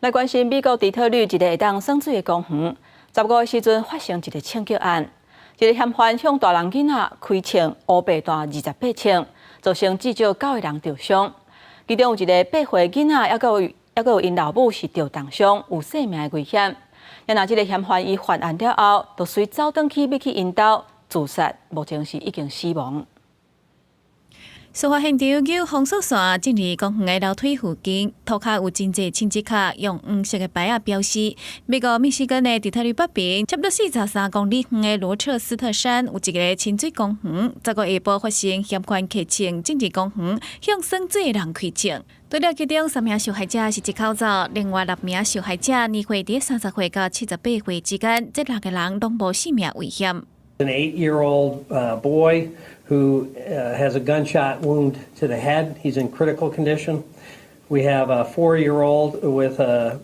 來關心美國底特律一个會當耍水的公園，15的時陣發生一个槍擊案，一个嫌犯向大人囡仔開槍，烏白彈28槍，造成至少九个人著傷。其中有一个8歲囡仔，猶閣有𪜶老母是著重傷，有性命的危險。然後這个嫌犯伊犯案了後，就隨走轉去欲去𪜶兜自殺，目前是已經死亡。事發現場有封鎖線進入公園的樓梯附近，塗跤有真濟槍支卡用黃色的牌仔標示。美國密西根的底特律北邊，差不多43公里遠的羅徹斯特山，有一个親水公園。15下晡發生嫌犯提槍進入公園，向耍水的人開槍。除了其中三名受害者是一口走，另外六名受害者年歲佇30歲到78歲之間，這六个人攏無性命危險。 An 8-year-old boy who has a gunshot wound to the head. He's in critical condition. We have a 4-year-old with a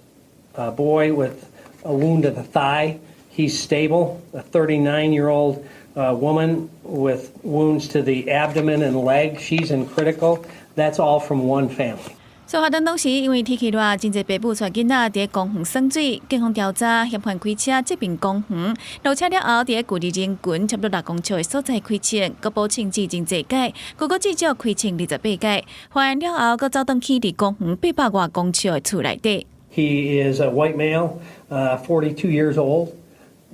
boy with a wound to the thigh. He's stable. A 39-year-old woman with wounds to the abdomen and leg. She's in critical. That's all from one family. 事發當時因為天氣熱，真濟爸母帶囡仔佇公園耍水。警方調查，嫌犯開車這爿公園，落車了後，佇距離人群差不多6公尺的所在開槍，閣補槍至真濟擺，閣閣至少開槍28擺。犯案了後，閣走轉去佇公園800外公尺的厝內底。 He is a white male, 42 years old,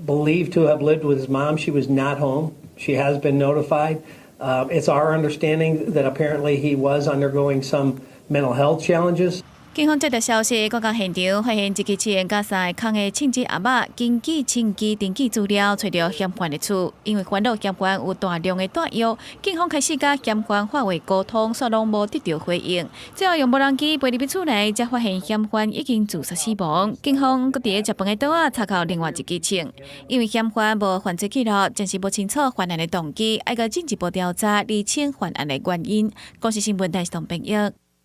believed to have lived with his mom. She was not home. She has been notified. It's our understanding that apparently he was undergoing some mental health challenges. 警方接到消息，趕到現場發現一支槍佮三个空的槍支盒仔，根據槍支登記資料，揣著嫌犯的厝。因為煩惱嫌犯有大量的彈藥，警方開始佮嫌犯發話溝通，卻攏無得著回應。最後用無人機飛入去厝內，才發現嫌犯已經自殺死亡。警方閣佇咧食飯的桌仔查到另外一支槍，因為嫌犯無犯罪記錄，暫時無清楚犯案的動機，愛閣進一步調查釐清犯案的原因。公視新聞台是董編譯。